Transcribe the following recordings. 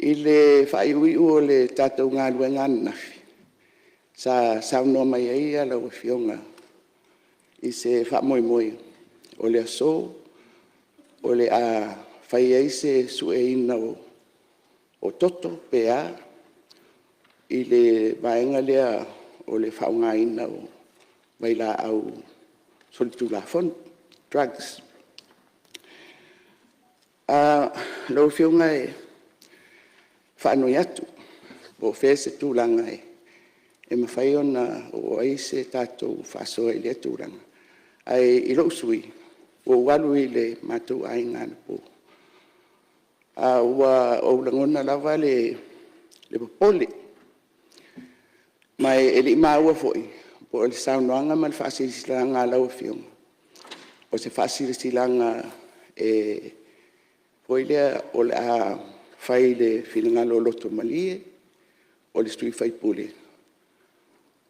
I le faaiuiu o le tatou galuega ananafi, sa saunoa mai ai lau Afioga i se faamoemoe o le aso o le a fai ai se sueina o toto pe a i le vaega lea o le faaaogaina o vailaau solitulafono, drugs. Lau Afioga e faanoi atu po o fea se tulaga e mafai ona oo i ai se tatou faasoa i lea tulaga. Ae i lou sui usufono, ua ou alu i le matou aiga anapo, ae ua ou lagona lava le popole, ma e le i maua foi po o le saunoaga ma le faasilasilaga a lau Afioga, o se faasilasilaga foi lea o le a fai i le finagalo loto malie o le sui usufono,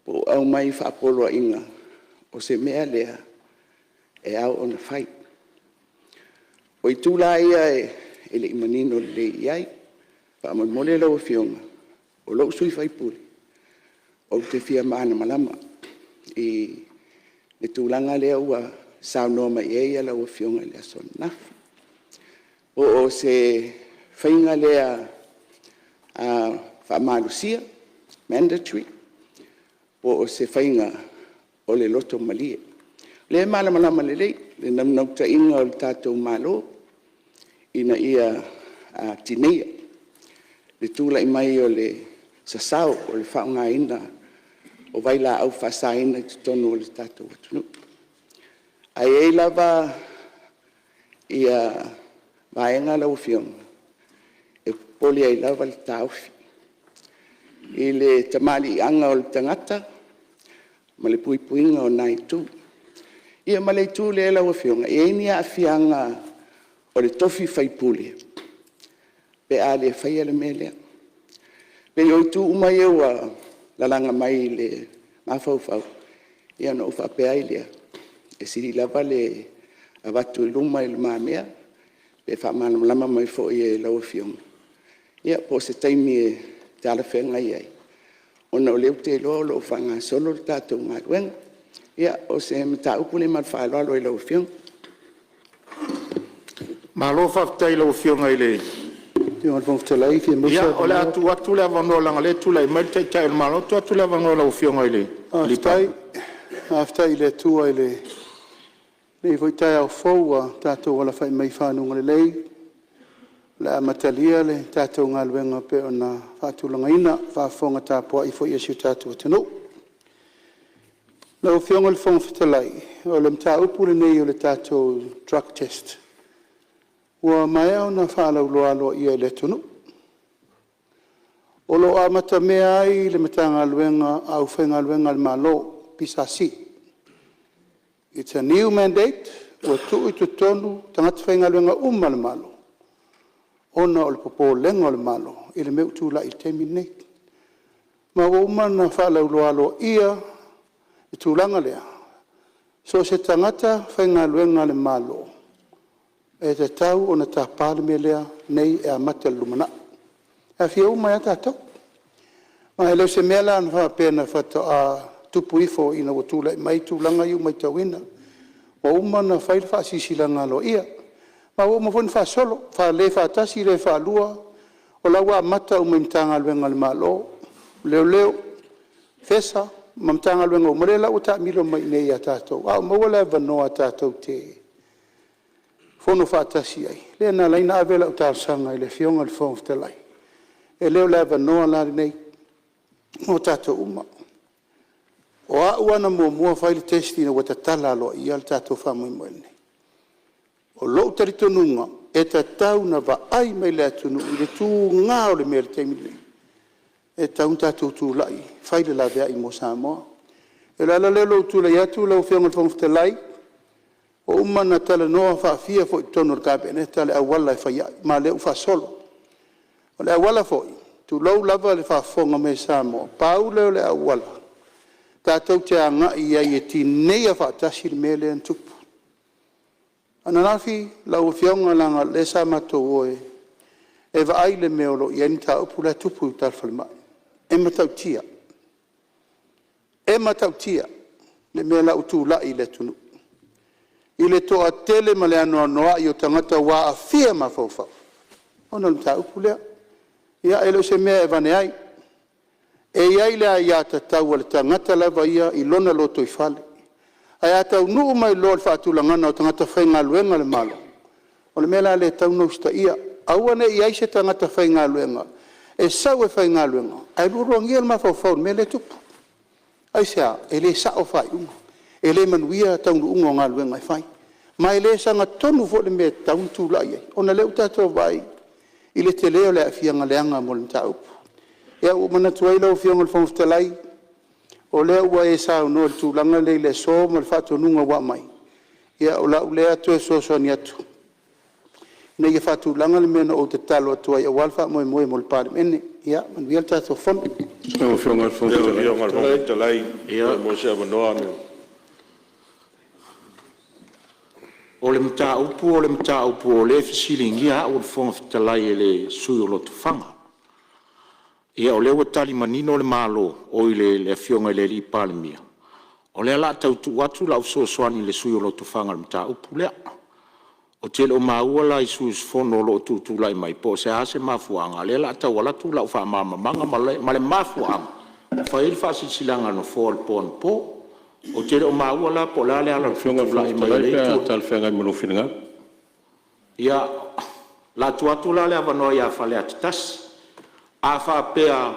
po o aumai faapoloaiga o se mea lea e ao ona fai. O itu la ia e le i manino lelei i ai. Faamolemole lau Afioga, o lou sui usufono, ou te fia malamalama i le tulaga lea ua saunoa mai ai lau Afioga i le aso ananafi. Po o se faiga lea faamalosia, mandatory po o se faiga o le loto malie. O lea e malamalama lelei le naunautaiga o le tatou Malo ina ia tineia le tulai mai o le sasao o le faaaogaina o vailaau faasaina i totonu o le tatou atunuu. Ae i ai lava vaega lau Afioga e popole ai lava le taofi i le tamaliiaga o le tagata ma le puipuiga o na itu. Ia ma le itu lea lau Afioga, e i ai ni aafiaga o le tofi faipule pe a le faia le mea lea? E pei o itu uma ia ua lalaga mai i le mafaufau, ia ona ou faapea ai lea, e sili lava le avatu i lumamea pe faamalamalama mai foi e lau Afioga, ia po o se taimi e talafeagai ai, ona o lea ou te iloa o lo o faagasolo le tatou galuega. Ia, o se mataupu lea ma le faaaloalo i lau Afioga. Malo faafetai i lau Afioga i le… Ia, o le a tuu atu le avanoa leaga o lea e tulai mai le Taitai o le Malo. Tuu atu le avanoa i lau Afioga i le Palemia. Faafetai i le Atua i lenei foi taeao fou ua tatou alafai mai i fanuga lelei o le a amatalia le tatou galuega e pei ona faatulagaina, faafofoga tapuai foi a si o tatou atunuu. Lau Afioga i le Fofoga Fetalai, o le mataupu lenei o le tatou drug test, ua maea ona faalauiloa aloaia i le atunuu. O lo o amatamea ai le Matagaluega a le aufaigaluega a le Malo, PSC. It's a new mandate ua tuu i totonu tagata faigaluega uma a le Malo ona o le popolega o le Malo i le mea ua tulai i le taimi lenei. Ma ua uma ona faalauiloa aloaia le tulaga lea, so o se tagata faigaluega a le Malo, e tatau ona tapa le mea lea nei e amata i le lumanai, e aafia uma ai lava tatou. Ma e le o se mea la faapea faatoa tupu ifo ina ua tulai mai tulaga ia ua matauina. Ua uma ona fai le faasilasilaga aloaia, ma ua uma foi ona faasolo, le faatasi le faalua, o la ua amata uma i Matagaluega a le Malo, Leoleo, FESA ma Matagaluega uma, lea la ua taamilo mai i ia tatou, a ua maua le avanoa tatou te fono faatasi ai, lea na ala ai ona ave lau talosaga i le Afioga i le Fofoga Fetalai, e le o le avanoa la lenei mo tatou uma. O au lava na muamua fai le test ina ua tatala aloaia le tatou faamoemoe lenei. O lou talitonuga, e tatau ona vaai mai le atunuu i le tuga o le mea i le taimi lenei, e tatau ona tatou tulai e fai le laveai mo Samoa. O le ala lea o lou tulai atu lau Afioga i le Fofoga Fetalai, ua uma ona talanoa faafia foi i totonu o le Kapeneta le auala e fai ai, ma o lea ua faasolo. O le auala foi, tulou lava le faafofoga mai a Samoa, pau lea o le auala tatou te agai ai e tineia faatasi le mea lea na tupu. O ananafi lau Afioga leaga o lea sa matou o e e vaai le mea o lo o i ai le mataupu la e tupu i uta i le falemai. E matautia, e matautia le mea la ua tulai i le atunuu i le toatele ma le anoanoai o tagata ua aafia mafaufau ona o le mataupu lea. Ia e le o se mea e avane ai. E i ai le aiatatau a le tagata lava ia i lona lotoifale. Ae a taunuu mai loa i le faatulagaga o tagata faigaluega a le Malo, o le mea la lea e tatau ona usitaia, aua ne i i ai se tagata faigaluega e sau e faigaluega ae lualuagia le mafaufau i le mea lea e tupu. Aisea? E le sao faaiuga, e le manuia taunuuga o galuega e fai, ma e le sagatonu foi le mea e tatau ona tulai ai, ona o lea ua tatou vaai i le tele o le aafiaga leaga mo le mataupu. Ia ua ou manatu ai lau Afioga i le Fofoga Fetalai, o lea ua e saunoa i le tulaga lea i le aso ma le faatonuga ua aumai, ia o lau lea toe fesoasoani atu ina ia faatulaga le mea na ou tatalo atu ai aua le faamoemoe mo le Palemene. Ia manuia le tatou Fono. Lau Afioga i le Fofoga Fetalai… O le mataupu o le mataupu o lea e fesiligia au e le Fofoga Fetalai e le sui usufono o Lotofaga. Ia o lea ua tali manino le Malo, oi le Afioga i le Palemia, o lea o le a tau tuu atu lau fesoasoani i le sui usufono o Lotofaga i le mataupu lea. Ou te le o maua la i sui usufono o lo o tutulai mai po o le a se mafuaaga o lea o le a tau alu atu lau faamalamalamaga ma le mafuaaga ua fai ai le faasilasilaga a le Nofoa i le po anapo. Ou te le o maua la po o le a le ala o le tutulai mai o Lau lea Afioga i le Fofoga Fetalai pe itu. a talafeagai ma lou finagalo. Ia, o le a tuu atu la le avanoa ia Faleata 1. A faapea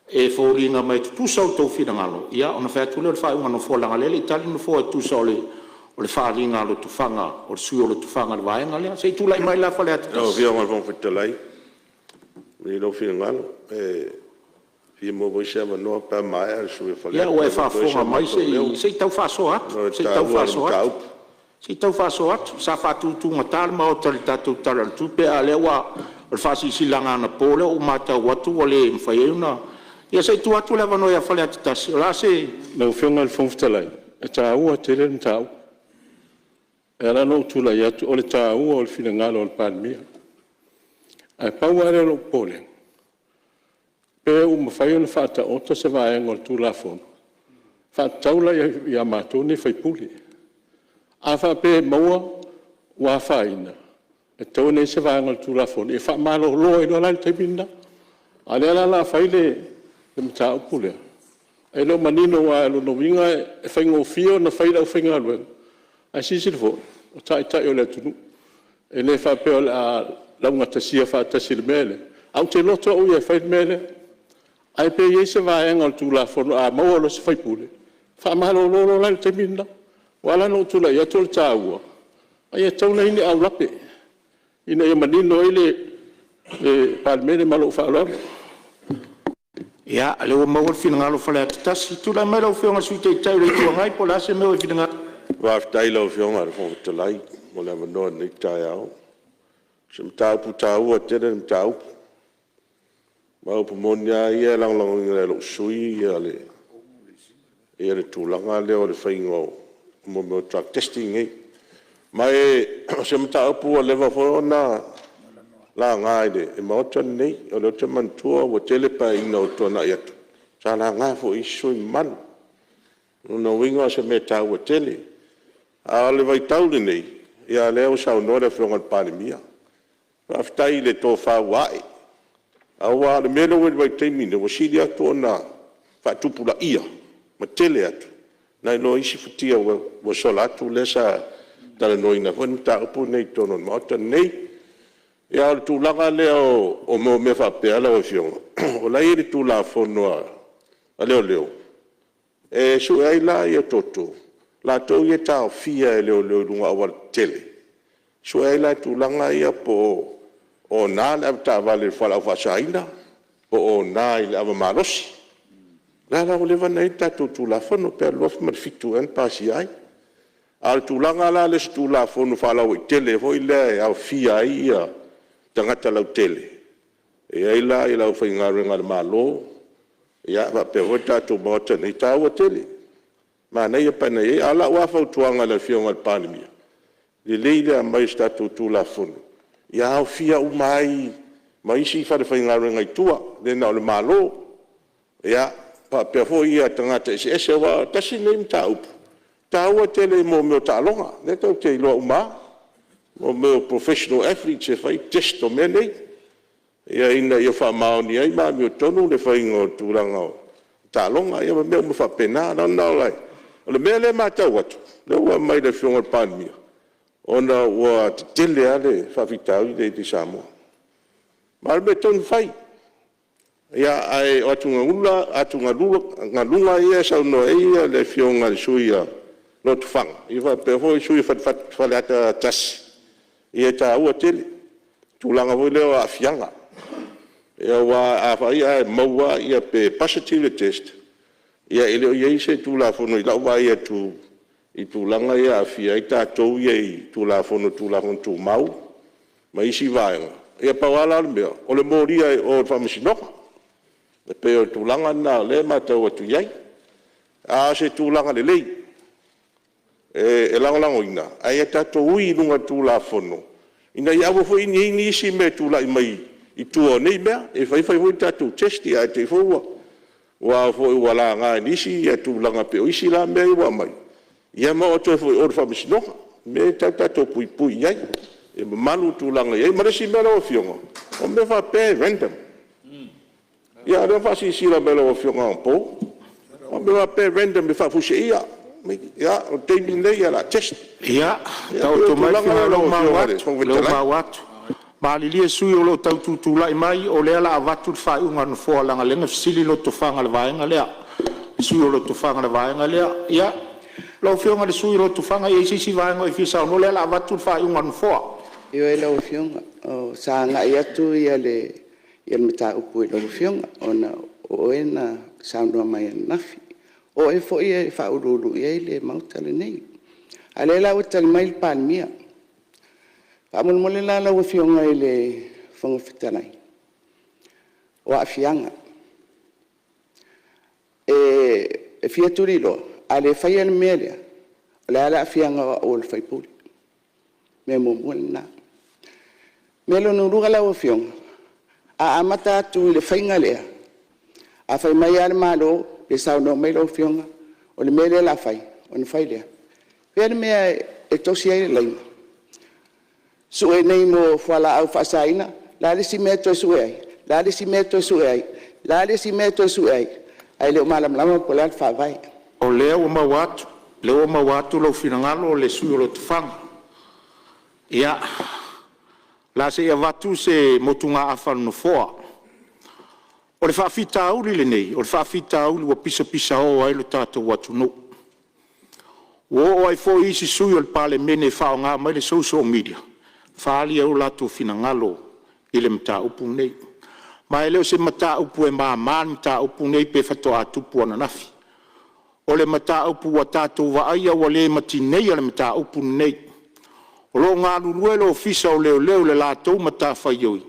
e foliga mai e tutusa outou finagalo, ia ona fai atu lea o le faaiuga a le Nofoa leaga o lea e le i tali le Nofoa e tusa o le faaaliga a Lotofaga, o le sui usufono o Lotofaga i le vaega lea. Se i tulai mai la Faleata Lau 1. Afioga i le Fofoga Fetalai, malie lou finagalo, e fia maua foi se avanoa pe a maea le sui usufono o Ia Faleata ua e e avatu ai so faafofoga mai matou leo se i tau faasoa atu, ona o le se i tau taua o le faasoa atu. mataupu. Se i tau faasoa atu. Sa faatutugata le Maota i le tatou Tala o le Tupe, a o lea ua… o le faasilasilaga anapo lea ua ou matau atu ua le mafai ai ona… Ia se i tuu atu le avanoa ia Faleata 1, o le a se… Lau Afioga i le Fofoga Fetalai, e taua tele le mataupu. E ala ona ou tulai atu o le taua o le finagalo o le Palemia. Ae pau lava lea o lou popolega, pe ua mafai ona faataoto se vaega o le Tulafono, e faatatau la ia matou nei sui usufono. A faapea e maua ua afaina, e tatau ona i ai se vaega o le Tulafono e faamalolo ai loa la i le taimi lena. A o lea la o le a fai le mataupu lea, e le o manino aua o lona uiga e faigofie ona fai e le aufaigaluega, ae silasila foi, o Taitai o le atunuu. E le faapea o le a laugatasia faatasi i le mea lea, ae ou te loto au ia e fai le mea lea. Ae pe i ai se vaega o le Tulafono a maua loa e se sui usufono, faamalolo loa la i le taimi lena. Ua ala la ona ou tulai atu o le taua, e tatau ona i ai ni aulape ina ia manino ai le Palemene. Ma lou faaaloalo. Ia, o lea ua maua le finagalo o Faleata 1. Tulai mai lau Afioga i le Sui Taitai o le Itu Agai po o le a se mea ua e finagalo ai. Faafetai i lau Afioga i le Fofoga Fetalai mo le avanoa i lenei taeao. O se mataupu taua tele le mataupu. Aua o le upu moni lava ia, e lagolagoina e lou sui usufono le tulaga lea o le faiga o mea o drug testing nei. Ma o se mataupu ua leva foi ona laga i le Maota lenei. O lea ou te manatua ua tele Paeaiga ua tuanai atu sa laga foi e isi sui usufono mamalu. O lona uiga o se mea e taua tele. A o le vaitau lenei, ia o lea ua saunoa le Afioga i le Palemia, faafetai i le tofa ua ae, aua o le mea lea ua i ai i le vaitaimi lenei, ua sili atu ona faatupulaia ma tele atu nai lo isi futia ua sola atu lea sa talanoaina foi le mataupu lenei i totonu o le Maota lenei. A o le tulaga lea o mea faapea lau Afioga, o la e i ai le Tulafono a Leoleo e sue ai la toto, latou ia e taofia e leoleo i luga o aualatetele, e sue ai la tulaga ia po o ona le avetaavale i le fualaau faasaina, po o ona i le ava malosi. O lea la ua leva ona i ai le tatou Tulafono, pe o le 2007 ea na pasia ai. A o le tulaga la lea o se Tulafono faalauaitele foi lea e aofia ai tagata lautele, e i ai la le aufaigaluega a le Malo faapea foi le tatou Maota nei, e taua tele, manaia pe ana i ai. A o lau lava fautuaga i le Afioga i le Palemia, lelei le aumai o se tatou Tulafono ia aofia uma ai ma isi falefaigaluega i tua, e le na o le Malo, faapea foi tagata eseese. Aua tasi lenei mataupu e taua tele i mea o taaloga, lea tatou te iloa uma lava, o professional athletes e fai test o mea nei, ina ia faamaoni ai ma amiotonu le faiga o tulaga o taaloga, ma mea uma faapena. O le mea lea e matau atu, o lea ua aumai e le Afioga i le Palemia, ona ua tetele lava le faafitauli lea i Samoa. Ma o le mea tonu fai, ae o atugaluga ia e saunoa i ai le Afioga i le sui usufono o Lotofaga faapea foi le sui usufono o Faleata 1, ia e taua tele le tulaga foi lea o aafiaga. Aua afai ae maua pe positive le test, ia e le o i ai se Tulafono i lau vaai atu i tulaga ia e aafia ai tatou ia i Tulafono o Tulafono Tumau ma isi vaega. Ia pau lava la le mea, o le molia i o i le Faamasinoga. E pei o le tulaga lena o lea e matau atu i ai. A o se tulaga lelei e lagolagoina, ae ia tatou ui i luga o le Tulafono ina ia aua foi ne i i ai nisi mea e tulai mai i tua o nei mea. E fai fai foi tatou test ae te i foi ua laga e nisi tulaga pei o isi la mea ia ua aumai, ia ma oo atu ai foi i o i le Faamasinoga. O mea ia e tatau ona tatou puipui i ai, ia mamalu le tulaga e i ai. Ma le isi mea lau Afioga, o mea faapea e random. Ia o lea na faasilasila mai e lau Afioga anapo, o mea faapea e random e faafuiseia. Ia, o le taimi lenei o le a test. Ia, Ia taoto mai le finagalo o lea ua maua atu. Malilie sui usufono o lo o tau tutulai mai, o lea o le a avatu le faaiuga a le Nofoa leaga o lea na fesili Lotofaga i le vaega lea. Le sui usufono o Lotofaga i le vaega lea. Ia, lau Afioga i le sui usufono o Lotofaga e i ai se isi vaega o e fia saunoa ai? O lea o le a avatu le faaiuga a le Nofoa. Ioe lau Afioga, sa agai atu le mataupu i lau Afioga ona o oe na saunoa mai ananafi. O oe foi e faauluulu i ai le Maota lenei. A o lea la ua tali mai le Palemia. Faamolemole la lau Afioga i le Fofoga Fetalai, o aafiaga. E fia tuliloa, a le faia le mea lea, o le a le aafiaga o au o le sui usufono? Mea muamua lena. Mea lona lua lau Afioga, a amata atu i le faiga lea, a fai mai lava le Malo pe saunoa mai lau Afioga o le mea lea o le a fai, ona fai lea. O fea le mea e tosi ai le laina? Sue nei mo fualaau faasaina, o le a le isi mea e toe sue ai? O le a le isi mea e toe sue ai? O le a le isi mea e toe sue ai? Ae le o malamalama po o le a le faavae. O lea ua maua atu, o lea ua maua atu lou finagalo le sui usufono o Lotofaga. Ia, o le a se i avatu se motugaafa a le Nofoa. O le faafitauli lenei, o le faafitauli ua pisapisao ai lo tatou atunuu. Ua oo ai foi isi sui usufono o le Palemene e faaaoga mai le social media e faaali ai o latou finagalo i le mataupu lenei. Ma e le o se mataupu e mama le mataupu lenei pe faatoa tupu ananafi. O le mataupu ua tatou vaaia ua le ma tineia le mataupu lenei. O lo o galulue le Ofisa o Leoleo i le latou matafaioi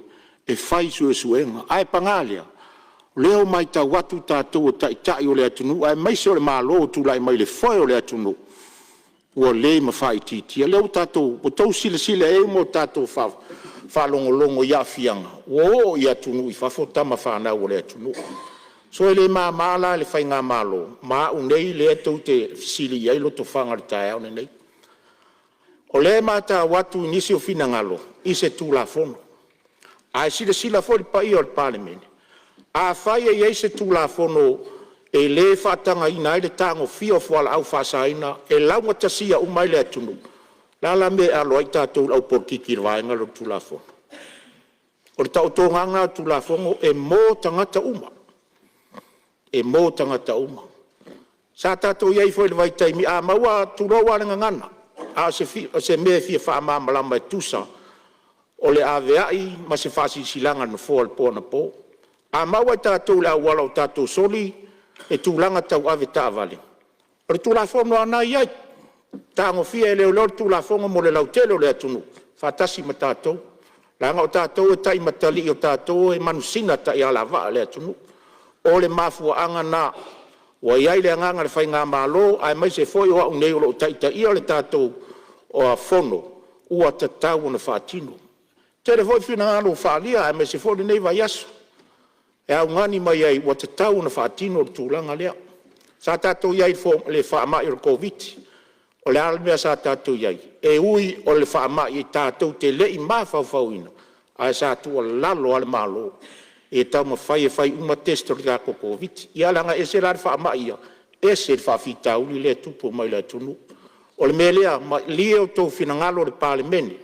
e fai suesuega. Ae paga lea, o lea ua matau atu tatou o taitai o le atunuu aemaise o le Malo o tulai mai i le foe o le atunuu, ua le ma faaitiitia. O lea ua outou silasila i ai ma tatou faalogologo i aafiaga ua oo i atunuu i fafo tamafanau a le atunuu. So e le mama la i le faigamalo ma a'u nei lea tou te fesili i ai Lotofaga i le taeao lenei. O lea e matau atu i nisi o finagalo i se Tulafono, ae silasila foi le paia o le Palemene, afai e i ai se Tulafono e le faatagaina ai le tagofia o fualaau faasaina e laugatasia uma ai le atunuu, o le a la le mea e alo ai tatou le aupolokiki i le vaega lea o le Tulafono? O le taotoga a lena o le Tulafono e mo tagata uma, e mo tagata uma. Sa tatou i ai foi i le vaitaimi a maua, tulou lava le gagana, a o se mea e fia faamalamalama e tusa o le aveai ma se faasilasilaga a le Nofoa i le po anapo. A maua e tatou i le auala o tatou soli le tulaga tau avetaavale, o le Tulafono lava lena e i ai, e tagofia e leoleo le Tulafono mo le lautele o le atunuu faatasi ma tatou, leaga o tatou e taimatalii, o tatou e manusina taialavaa a le atunuu. O le mafuaaga lena ua i ai le agaga o le faigamalo aemaise foi o au nei o lo o taitaia le tatou Fono, ua tatau ona faatino. Tele foi finagalo ua faaalia aemaise foi lenei vaiaso e augani mai ai ua tatau ona faatino le tulaga lea. Sa tatou i ai i le faamai o le Koviti-19, o le a le mea sa tatou i ai? E ui o le faamai tatou te le i mafaufauina, ae sa tuualalo lava le Malo ia taumafai e fai uma test o le tatou Koviti-19. Ia leaga e ese la le faamai ia, ese le faafitauli lea e tupu mai le atunuu. O le mea lea, malie outou finagalo le Palemene,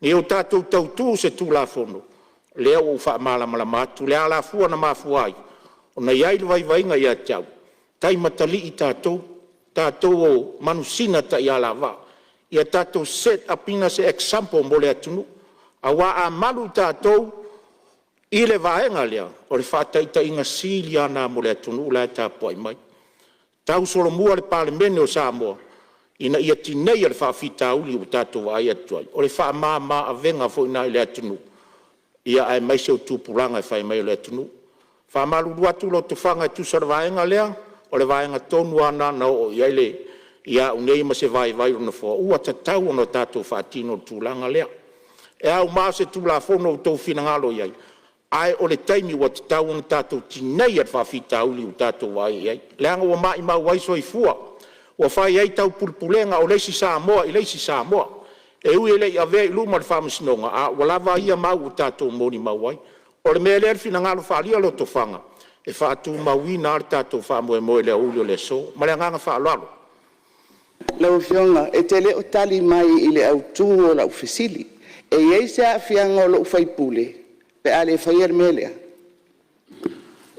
ia o tatou tautu i se Tulafono lea ua ou faamalamalama atu le alafua na mafua ai ona i ai le vaivaiga ia te au, taimatalii tatou, tatou o manusina taialavaa. Ia tatou set up ina se example mo le atunuu, aua a malu tatou i le vaega lea, o le faataitaiga sili lava lena mo le atunuu la e tapuai mai. Tausolomua le Palemene o Samoa ina ia tineia le faafitauli ua tatou vaai atu ai, o le faamama-avega foi lena i le atunuu aemaise o tupulaga e fai mai o le atunuu. E faamalulu atu Lotofaga e tusa o le vaega lea, o le vaega tonu lava lena na oo i ai au nei ma se vaivai o le Nofoa, ua tatau ona tatou faatino le tulaga lea. E auma se Tulafono ua outou finagalo i ai, ae o le taimi ua tatau ona tatou tineia le faafitauli ua tatou vaai i ai, leaga ua maumau ai soifua, ua fai ai taupulepulega o le isi Samoa i le isi Samoa. E ui e le i avea i luma o le Faamasinoga, a ua lava ia mau ua tatou molimau ai. O le mea lea i le finagalo faaalia o Lotofaga, e faatumauina lava le tatou faamoemoe i le aoauli o le aso. Ma le agaga faaaloalo. Lau Afioga e te le o tali mai i le autu o lau fesili. E i ai se aafiaga o lou sui usufono pe a le faia le mea lea?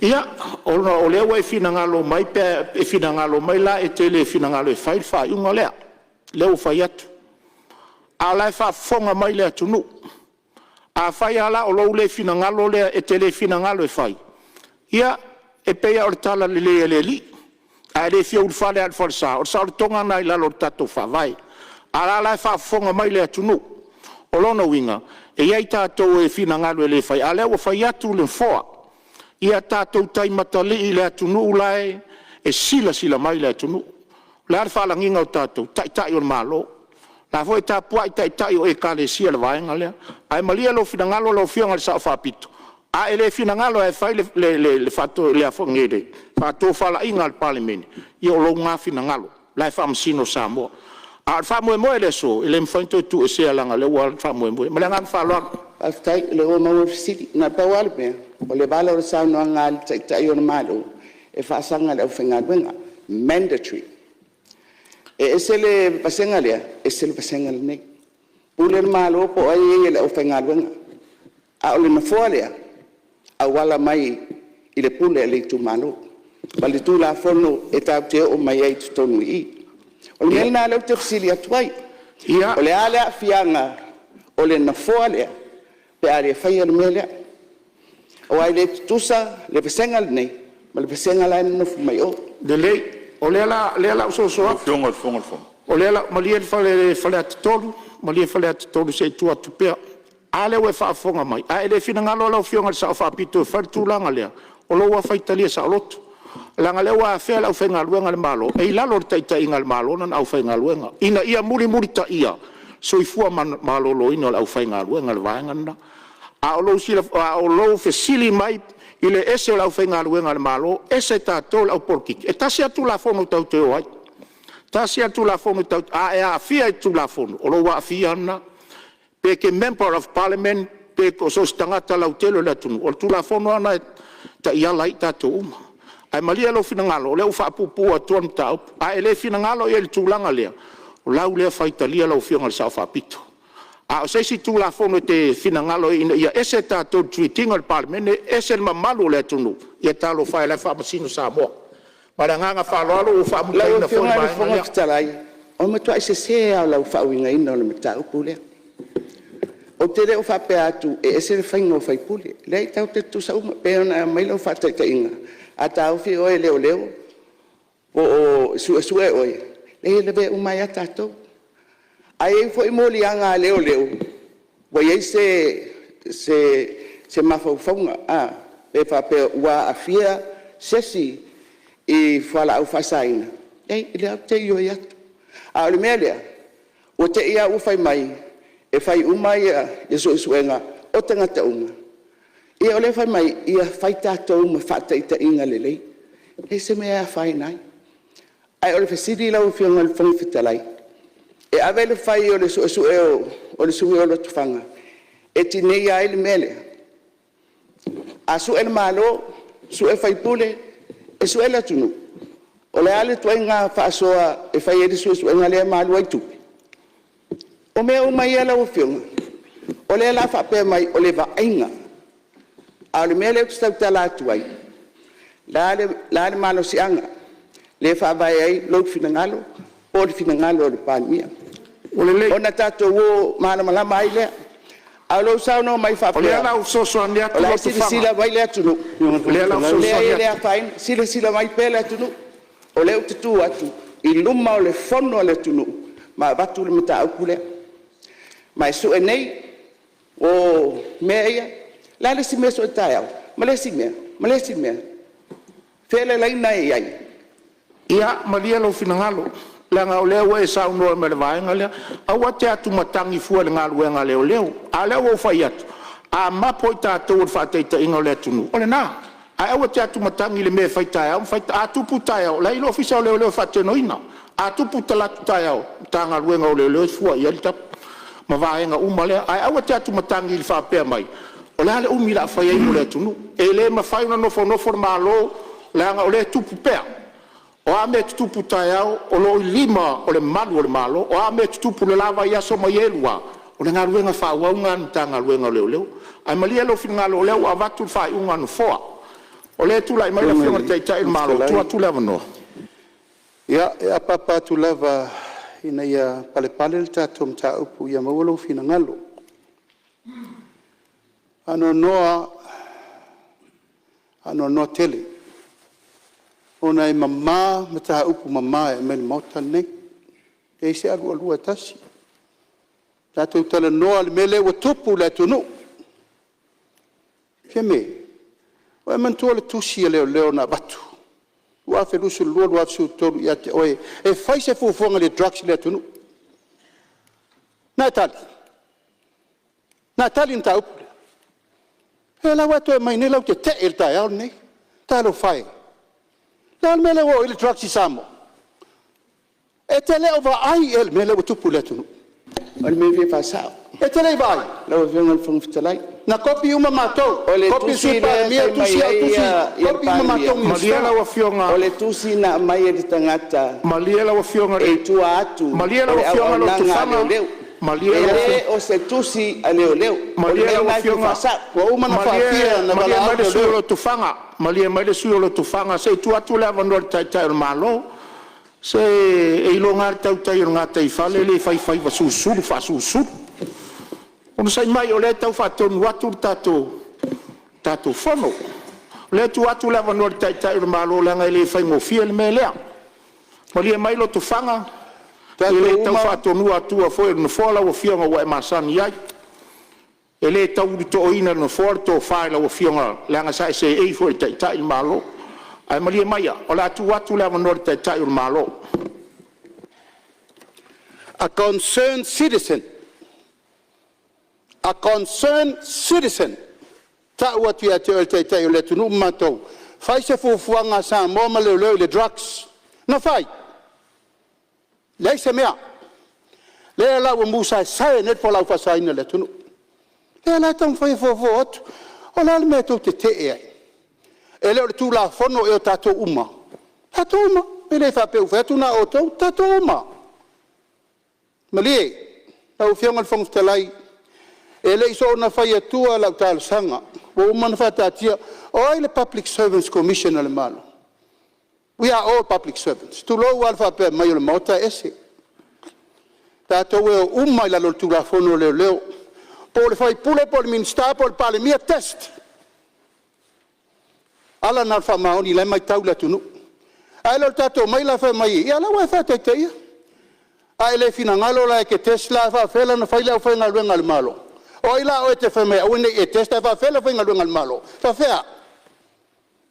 Ia, ona o lea ua e finagalo mai pe a e finagalo mai la e te le finagalo e fai le faaiuga lea, lea ua fai atu. A o la e faafofoga mai le atunuu. Afai lava la o lou le finagalo lea e te le finagalo e fai, ia, e pei lava o le talalelei a le Alii, a e le fia ulufale lava i le falesa, o le saolotoga lena i lalo o le tatou Faavae. A o la e la e faafofoga mai le atunuu. O lona uiga, e i ai tatou e finagalo e le fai, a o lea ua fai atu le Nofoa, ia tatou taimatalii i le atunuu la e silasila mai le atunuu. O le a le faalagiga o tatou? O Taitai o le Malo. O la foi e tapuai Taitai o Ekalesia i le vaega lea. Ae malie lou finagalo lau Afioga i le Sao Faapito, a e le finagalo lava e fai le faatofalaiga a le Palemene, ia o lou lena finagalo, o la e faamasino Samoa. A o le faamoemoe i le aso, e le mafai ona toe tuuesea leaga o lea ua alu le faamoemoe. Ma le agaga faaaloalo. Faafetai o lea ua maua le fesili. Na o le pau lava le mea, o le vala o le saunoaga a le Taitai o le Malo, e faasaga i le aufaigaluega, mandatory. E ese le vasega lea, ese le vasega lenei. Pule le Malo po o ai e i le aufaigaluega, a o le nofoa lea, e auala mai i le pule a le itumalo ma le Tulafono e tatou te oo mai ai i totonu i i. O le mea lena lea ou te fesili atu ai. O le a le aafiaga o le nofoa lea pe a le faia le mea lea? Aua e le tutusa le vasega lenei ma le vasega la e nonofo mai o. Lelei, o lea o le a ou soso atu. Malie Faleata 3, malie Faleata 3 se i tuu atu pea. A lea ua e faafofoga mai, a e le finagalo lau Afioga i le Sao Faapito e fai le tulaga lea, o lou lava faitalia saoloto, leaga o lea ua afea le aufaigaluega a le Malo, e i lalo o le taitaiga a le Malo lana aufaigaluega, ina ia mulimulitaia soifua maloloina o le aufaigaluega, le vaega lena. A o lou fesili mai i le ese o le aufaigaluega a le Malo ese tatou le au polokiki, e tasi lava le Tulafono tatou te o ai. Tasi lava le Tulafono, a e aafia i le Tulafono, o lou aafia lava lena. Pe e te Member of Parliament pe so o se tagata lautele o le atunuu, o le Tulafono lava lena e taiala ai i tatou uma. Ae malie lou finagalo o lea ua faapuupuu atu le mataupu. A e le finagalo i ai i le tulaga lea, o lau lea faitalia lau Afioga i le Sao Faapito. A o se isi Tulafono e te finagalo ai ina ia ese tatou i le treat ina o le Palemene ese le mamalu o le atunuu, ia talofa e o la e faamasino Samoa. Ma le agaga faaaloalo ua Lau faamutaina foi le Afioga i le vaega Fofoga lea. Fetalai, o le matuai sese lava o lau faauigaina o le mataupu lea. Ou te le o faapea atu e ese le faiga o sui usufono. E leai, tatou te tutusa uma. E pei ona aumai lau faataitaiga, a taofi oe e leoleo po o suesue oe, e lavea uma ai lava tatou. Ae i ai foi moliaga a leoleo ua i ai se mafaufauga pe faapea ua aafia se isi i fualaau faasaina, leai o lea ou te ioe atu. A o le mea lea, ua te i lava ua fai mai e E fai uma suesuega o tagata uma? Ia o lea e fai mai, ia fai tatou ma faataitaiga lelei. E leai se mea e afaina ai. Ae o le fesili lau Afioga i le Fofoga Fetalai, e ave le fai o le suesue o le sui usufono o Lotofaga e tineia ai le mea lea? A sue le Malo, sue sui usufono, e sue le atunuu? O le a le ituaiga faasoa e fai ai le suesuega lea ma alu ai tupe? O mea uma ia lau Afioga, o lea o le a faapea mai o le vaaiga, a o le mea lea ou te tautala atu ai, o le a le malosiaga lea e faavae ai lou finagalo po o le finagalo o le Palemia? Ua lelei. Ona tatou o malamalama ai lea. A o lou saunoa mai O lea faapea o le a ou fesoasoani o atu la e Lotofaga. silasila mai le atunuu, O lea o le a ou e leai fesoasoani e le atu. afaina. Silasila mai pea le atunuu, o lea ou te tu atu i luma o le Fono a le atunuu ma avatu le mataupu lea. Ma e sue nei o mea ia. O le a le isi mea e sue taeao? Ma le isi mea, ma le isi mea. O fea le laina e i ai? Ia malie lou finagalo leaga o lea ua e saunoa mai i le vaega lea. Aua e te atumatagi fua i le galuega a leoleo. A o lea ua ou fai atu, a mapo i tatou o le faataitaiga o le atunuu, o lena. Ae aua e te atumatagi i le mea e fai taeao ma fai… A tupu taeao, o la e i ai le Ofisa o Leoleo e faatinoina. A tupu talaatu taeao, o le Matagaluega o Leoleo e fua i ai le tapu ma vaega uma lea. Ae aua e te atumatagi i le faapea mai o le a le umi o le a fai ai mo le atunuu. E le mafai ona nofonofo le Malo leaga o lea e tupu pea. O a mea e tutupu taeao, o lo o i lima o le malu o le Malo. O a mea e tutupu i le la vaiaso ma ia lua, o le galuega faaauau lena a le Matagaluega o Leoleo. Ae malie lou finagalo o lea ua avatu le faaiuga a le Nofoa. O lea e tulai mai le Lau Afioga i le Taitai o le Afioga i le Malo, Fofoga tuu Fetalai, atu le avanoa. Ia, e apaapa atu lava ina ia palepale le tatou mataupu ia maua lou finagalo. E faanoanoa tele ona e mama mataupu mama e aumai i le Maota lenei, e leai se alualua e tasi. Tatou talanoa i le mea lea ua tupu i le atunuu. Fiame, ua e manatua le tusi a leoleo na avatu 2022/2023 ia te oe e fai se fuafuaga i le drugs i le atunuu? Na e tali? Na e tali i le mataupu lea? O lea la ua e toe aumai nei lau tetee i le taeao lenei. Talofa e! O le a le mea lea ua oo i ai le drugs i Samoa? E te le o vaai ea i le mea lea ua tupu i le atunuu? O le mea e fia faasao. E te le i vaai? Lau Afioga i le Fofoga Fetalai. Na kopi uma matou, O le kopi le tusi Sui lea e Palemia, fai tusi mai au, ai tusi, le kopi uma Palemia, matou Malie Minisita. lau Afioga. o le tusi na aumai e le tagata Malie lau Afioga i e le… i tua atu Malie o lau le Afioga auaunaga a Lotofaga. leoleo. Malie E lau le Afioga. o se tusi a leoleo. O le Malie mea lau lena e fia Afioga. faasao. Ua uma ona Malie, faafia ona malie valaau mai le sui usufono o leoleo. Lotofaga. Malie mai le sui usufono o Lotofaga, se i tuu atu le avanoa i le Taitai o le Malo. Se e iloga lava le tautai o le gataifale e le fai faiva sulusulu faasulusulu. Onosai mai o lea e tau faatonu atu le tatou Fono. O lea e tuu atu le avanoa i le Taitai o le Malo leaga e le faigofie le mea lea. Malie mai Lotofaga, e Tatou le tau uma, faatonuina atua foi e le Nofoa lau Afioga ua e masani ai. E le tau ulutoina e le Nofoa le tofa i lau Afioga leaga sa e seei foi i e taitai le Malo. Ae malie maia o le a tuu atu le avanoa i le Taitai o le Malo. A concerned citizen, a concerned citizen, e tau atu ia te oe o le Taitai o le atunuu ma matou, fai se fuafuaga a Samoa ma Leoleo i le drugs. Na fai? Leai se mea. Lea la ua musaesae ai nei le fualaau faasaina i le atunuu. O lea la e taumafai e fofo atu. O le a le mea tou te tetee ai? E le o le Tulafono ea o tatou uma? O tatou uma. E le faapea ua fai atu na o outou, o tatou uma. Malie lau Afioga i le Fofoga Fetalai, e le i soona fai atua lau talosaga ua uma ona faataatia. O ai le Public Servants Commission a le Malo? We are all public servants, tulou lava le faapea mai o le Maota e ese. Tatou e o uma i lalo o le Tulafono o Leoleo, po o le sui usufono po o le Minisita po o le Palemia, test. O ala na o le faamaoni o la e matau le atunuu. Ae le o le tatou omai la fai mai, ia o la e ua e faataitaia. A e le finagalo la e te test la, e faapefea la ona fai le aufaigaluega a le Malo? O ai la a oe e te fai mai e aua ne i e test ae faapefea le aufaigaluega a le Malo? E faapefea?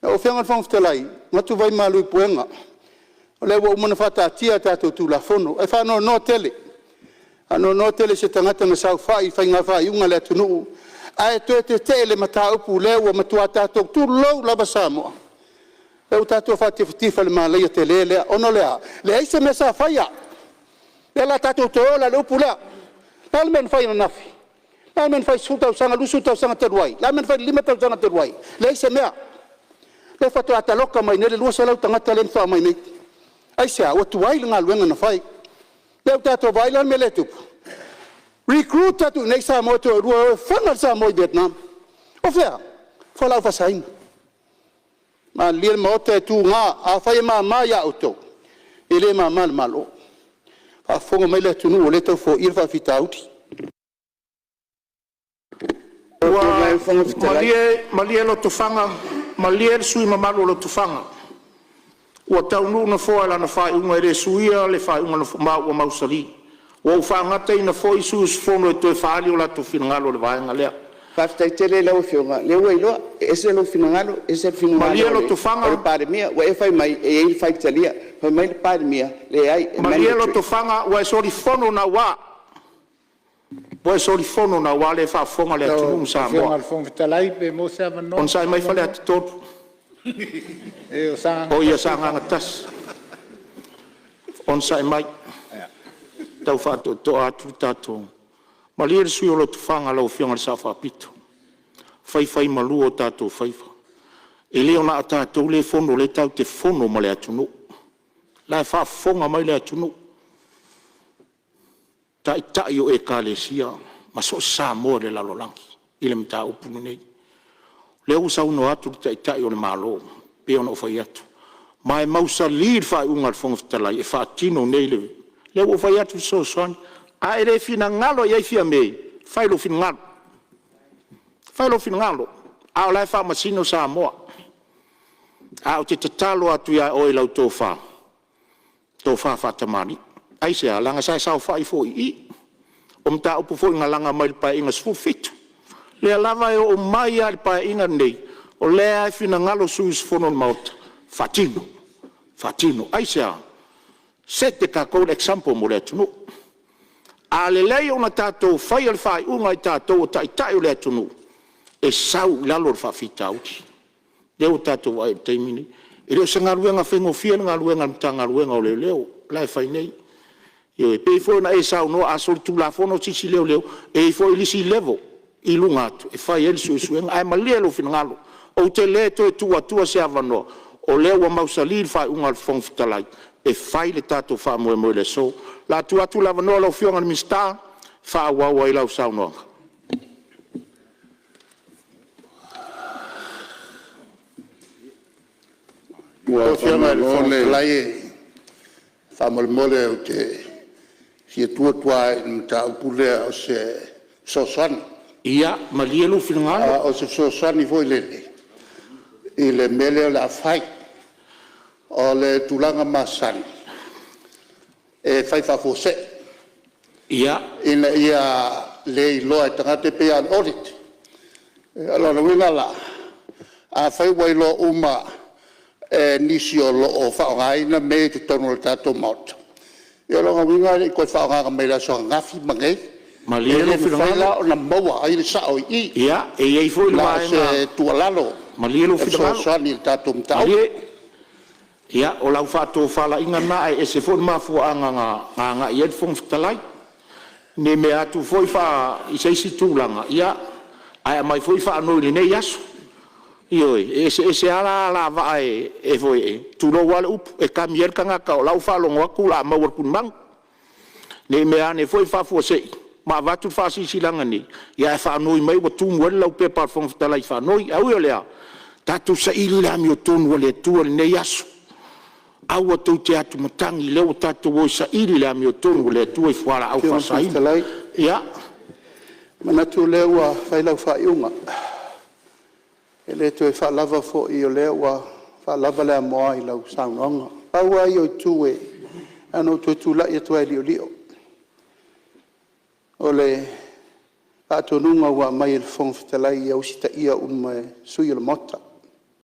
Lau Afioga i le Fofoga Fetalai, manatu vaimalu i puega, o lea ua uma ona faataatia a tatou Tulafono. Ae faanoanoa tele Faanoanoa tele i se tagata na saofai i faiga faaiuga a le atunuu ae toe tetee i le mataupu lea ua matua tatou, tulou lava Samoa, lea ua tatou faatifatifa i le malaia tele lea. Ona o le a? Leai se mea sa faia. O lea o le a tatou toe o la i le upu lea. O le a le mea na fai ananafi? O le a le mea na fai i le 10 tausaga, 20 tausaga talu ai? O le a le mea na fai i le 5 tausaga talu ai? Leai se mea. O lea faatoa taloka mai nei le 200 tagata lea na faatoa omai nei. Aisea? Ua tuai le galuega na fai. Lea ua tatou vaai la i le mea lea e tupu? Recruit atu i inei Samoa e toalua e o e fana le Samoa i Vietnam. O fea? O fualaau faasaina. Malilie le Maota e tuga, afai e mama ia outou, e le mama i le Malo. Faafofoga mai le atunuu o lea e tau foia le faafitauli. Ua malie Lotofaga, malie le sui usufono mamalu o Lotofaga, ua taunuu le Nofoa i lana faaiuga e le suia le faaiuga a le Nofoa ma ua mausali. Ua ou faagataina foi sui usufono e toe faaali o latou finagalo i le vaega lea. Faafetai tele i lau Afioga o lea ua iloa, e ese lou finagalo ese le finagalo Malie o le Lotofaga, Palemia. Ua e fai mai e i ai le faitalia, fai mai le Palemia, e leai, e malie mandatory. Lotofaga, ua e solifono naua. Ua e solifono naua, lea e faafofoga le atunuu ma Lau Afioga Samoa. i le Fofoga Fetalai pe maua se avanoa? Onosai mai Faleata 3. O Sagaga Oi ia 1. Sagaga 1, onosai mai tau faatoatoa atu le tatou… Malie le sui usufono o Lotofaga lau Afioga i le Sao Faapito, faifaimalua o tatou faiva. E le na o tatou lea e fono o lea tatou te fono ma le atunuu. O la e faafofoga mai le atunuu, Taitai o Ekalesia ma so o se Samoa i le lalolagi i le mataupu lenei. O lea ua saunoa atu le Taitai o le Malo pei ona ou fai atu, ma e mausali le faaiuga a le Fofoga Fetalai e faatino nei le… Lea ua ou fai atu e fesoasoani. A e le finagalo i ai Fiame, fai lou finagalo, fai lou finagalo, a o la e faamasino Samoa. Ae ou te tatalo atu ia oe i lau tofa, tofa faatamalii. Aisea? Leaga sa e saofai foi i i, o mataupu foi na laga mai le Paeaiga XVII. O lea lava e oo mai lava i le Paeaiga lenei, o lea lava e finagalo sui usufono o le Maota, faatino, faatino. Aisea? Set e tatou le example mo le atunuu. A lelei ona tatou faia le faaiuga e tatou o taitai o le atunuu, e sau i lalo le faafitauli. Lea ua tatou vaai i ai i le taimi lenei. E le o se galuega faigofie le galuega a le Matagaluega o Leoleo la e fai nei. Ioe. E pei foi ona e saunoa a solitulafono se isi leoleo, e i ai foi isi level i luga atu e fai ai le suesuega. Ae malie lou finagalo, ou te le toe tuu atua se avanoa, o lea ua mausali le faaiuga a le Fofoga Fetalai e fai le tatou faamoemoe i le aso. O le a tuu atu le avanoa i lau Afioga i le Minisita e faaauau ai lau saunoaga. Lau Afioga i le Fofoga Fetalai, faamolemole ou te fia tu atu lava i le mataupu lea o se fesoasoani. Ia malie lou finagalo. O se fesoasoani foi lele i le mea lea o le a fai. O le tulaga masani e fai faafuasei ina ia le iloa e tagata, e pei lava o le audit. O lona uiga la, afai ua iloa uma e nisi o lo o faaaogaina mea ia i totonu o le tatou Maota, ia o lona uiga e le i toe faaaogaina mai le aso ananafi ma nei. Malie E lou le mafai finagalo. la ona maua ai le sao i i. Ia, e i ai foi le Na o vaega. se tuualalo Malie lou e finagalo. fesoasoani i le tatou mataupu. Malie, ia o lau faatofalaiga lena ae ese foi le mafuaaga na agai ai le Fofoga Fetalai. Ne i mea atu foi i se isi tulaga, ae aumai foi faanoi i lenei aso. Ioe, e eseese lava alavaa e tulou lava le upu, e kami ai le tagata o la e ua faalogo atu o le a maua i le tulimanu. Ne i meaane foi faafuasei ma avatu le faasilasilaga nei, ae faanoi mai ua tumu ai le laupepa a le Fofoga Fetalai i faanoi. Ae ui o lea, tatou saili le amiotonu a le Atua i lenei aso. Aua tou te atumatagi, o lea ua tatou o e saili le amiotonu a le Atua i fualaau Lau Afioga i le Fofoga faasaina. Fetalai, Ia, e manatu o lea ua fai lau faaiuga. E le toe faalava foi o lea ua faalava le amoa i lau saunoaga. Pau lava ia o itu na ona ou toe tulai atu lava e liolio, o le faatonuga ua aumai e le Fofoga Fetalai ia usitaia uma e sui usufono o le Maota.